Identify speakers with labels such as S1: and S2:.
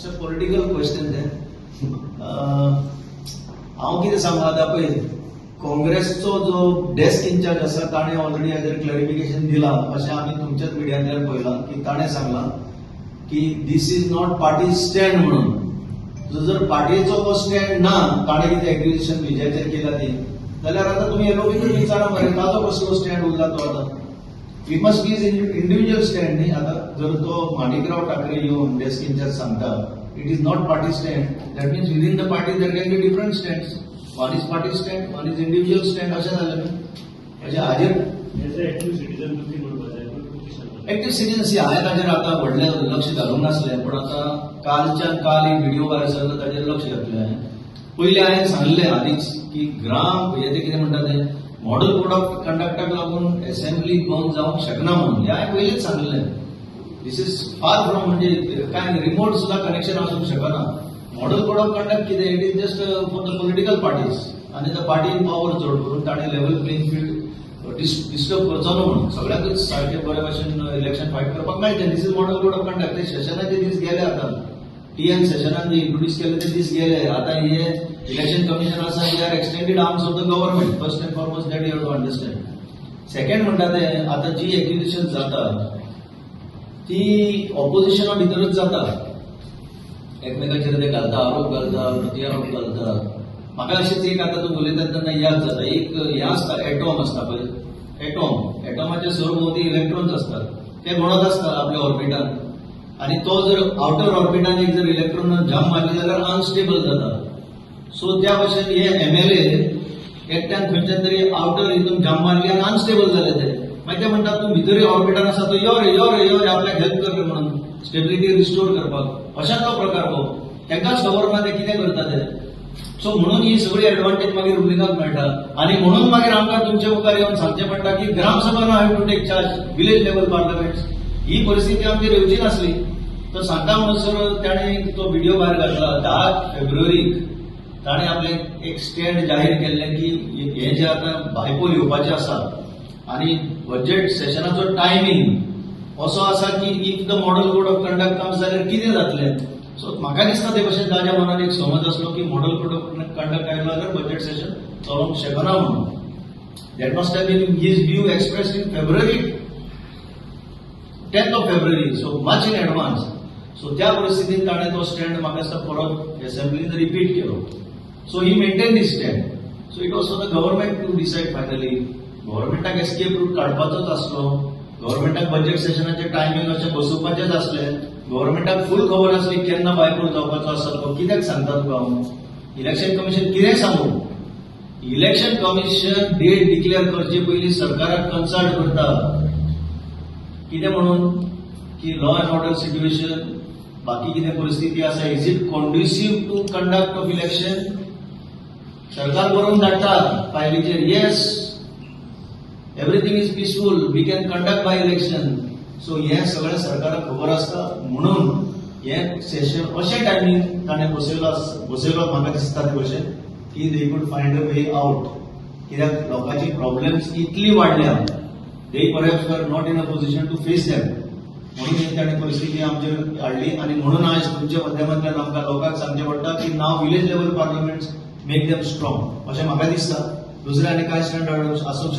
S1: It's a political question तें. हांव कितें सांगू आतां? पळय, काँग्रेसचो जो डेस्क इन्चार्ज आसा, ताणें ऑलरेडी हाजेर क्लॅरिफिकेशन दिलां अशें आमी तुमच्याच मिडियांतल्यान पळयलां की ताणें सांगलां की this is not party stand म्हणून. सो जर पार्टीचो तो स्टँड ना, ताणें कितें एक्विजिशन विजयाचेर केला ती, जाल्यार आतां तुमी एलओबीकूच विचारा मरे, ताजो कसलो स्टँड उरला तो आतां? It must be individual stand न्ही. आतां जर तो माणिकराव ठाकरे येवन डेस्क इन्चार्ज सांगता it is not party stand, that means within the party there can be different stand. One is party stand, one is individual stand, अशें जालें न्ही. म्हणजे हाजेर
S2: एज अ एक्टिव्ह सिटीजन तुमी म्हणपाक जाय, तुमी सांगता.
S1: एक्टिव्ह सिटीजन सी, हांवें ताजेर आतां व्हडलें लक्ष घालूंक नासलें, पूण आतां कालच्यान काल एक व्हिडिओ भायर सरलो, ताजेर लक्ष घातलें हांवें. पयलीं हांवें सांगलें आदींच की ग्राम हे ते कितें म्हणटा तें मॉडल कोड ऑफ कंडक्टाक लागून एसेंब्ली बंद जावंक शकना म्हणून हें हांवें पयलींच सांगलें. This is far from, म्हणजे काय रिमोट सुद्दां कनेक्शन आसूंक शकना. मॉडल कोड ऑफ कंडक्ट कितें? It is just for the political parties आनी the party in power. चड करून ताणें लेवल प्लेइंग फिल्ड डिस्टर्ब करचो न्हू म्हणून सगळ्यांकूच सारकें बरे भशेन इलेक्शन फायट करपाक मेळचें. This is model code of conduct. ते सेशनाचे दीस गेले आतां. टीएन सेशनान जे इंट्रोड्यूस केले ते दीस गेले. आतां हे इलेक्शन कमिशन आसा, they are extended arms of the government, first and foremost, that you have to understand. Second म्हणटा ते आतां जी एक्विजिशन जाता ती ऑपोजिशना भितरच जाता. एकमेकाचेर ते घालता, आरोप घालता, प्रत्यारोप घालता. म्हाका अशेंच एक आतां तूं उलयता तेन्ना याद जाता, एक हें आसता, एटॉम आसता पळय, एटॉम. एटॉमाच्या सरभोंवती इलेक्ट्रॉन्स आसतात, ते भोंवत आसतात आपल्या ऑर्बिटान आनी तो जर आउटर ऑर्बिटान एक जर इलेक्ट्रॉन जम्प मारली जाल्यार अनस्टेबल जाता. सो त्या भशेन हे एमएलए एकट्यान खंयच्यान तरी आउटर हितून जम्प मारली आनी अनस्टेबल जाले ते. मागीर ते म्हणटात, तूं भितर ऑर्बिटान आसा तो यो रे, यो रे, यो रे, आपल्याक हेल्प कर रे म्हणून स्टेबिलिटी रिस्टोर करपाक. अशातलो प्रकार हो. तांकांच खबर ना ते कितें करता ते. सो म्हणून ही सगळी एडवांटेज मागीर रुलिंगाक मेळटा आनी म्हणून मागीर आमकां तुमच्या मुखार येवन सांगचें पडटा की gram sabha now have to take charge, village level parliament. ही परिस्थिती आमचेर येवची नासली. तो सांगता म्हणसर ताणें तो व्हिडिओ भायर घातला. 10 फेब्रुवारीक ताणें आपलें एक स्टँड जाहीर केल्लें की हे जे आतां बायपोल येवपाचें आसा आनी बजेट सेशनाचो टायमींग असो आसा की if the model code of conduct comes जाल्यार कितें जातलें. सो म्हाका दिसता ते भशेन ताज्या मनान एक समज आसलो की मॉडल कोड ऑफ कंडक्ट आयलो जाल्यार बजेट सेशन चलोवंक शकना म्हणून. That must have been his view expressed in February, 10th of February, so much in advance. So त्या परिस्थितीन ताणें तो स्टँड म्हाका दिसता परत एसेंब्लीन रिपीट केलो. So he maintain his stand. So it was for the government to decide finally. गव्हर्मेंटाक escape route काडपाचोच आसलो, गव्हर्मेंटाक बजेट सेशनाचे टायमींग अशें बसोवपाचेच आसले, गव्हर्मेंटाक फूल खबर आसली केन्ना बायपोल जावपाचो आसा तो. कित्याक सांगता तुका हांव, इलेक्शन कमिशन कितें सांगू, इलेक्शन कमिशन डेट डिक्लेअर करचे पयलीं सरकाराक कन्सल्ट करता. कितें म्हणून की लॉ अँड ऑर्डर सिच्युएशन, बाकी कितें परिस्थिती आसा, is it conducive to conduct of election? सरकार बरोवन धाडटा फायलीचेर, yes, everything is peaceful, we can conduct by election. So हें सगळें सरकाराक खबर आसता म्हणून हें सेशन अशें टायमींग ताणें बसयलो बसयलो म्हाका दिसता ते भशेन की they could find a way out. कित्याक लोकांची प्रॉब्लेम्स इतली वाडल्या, they perhaps are not in a position to face them. म्हणून ही ताणें परिस्थिती आमचेर हाडली आनी म्हणून आयज तुमच्या माध्यमांतल्यान आमकां लोकांक सांगचें पडटा की now village level parliaments, make them strong, अशें म्हाका दिसता. दुसरें आनी कांय स्टँड आसूंक शकता.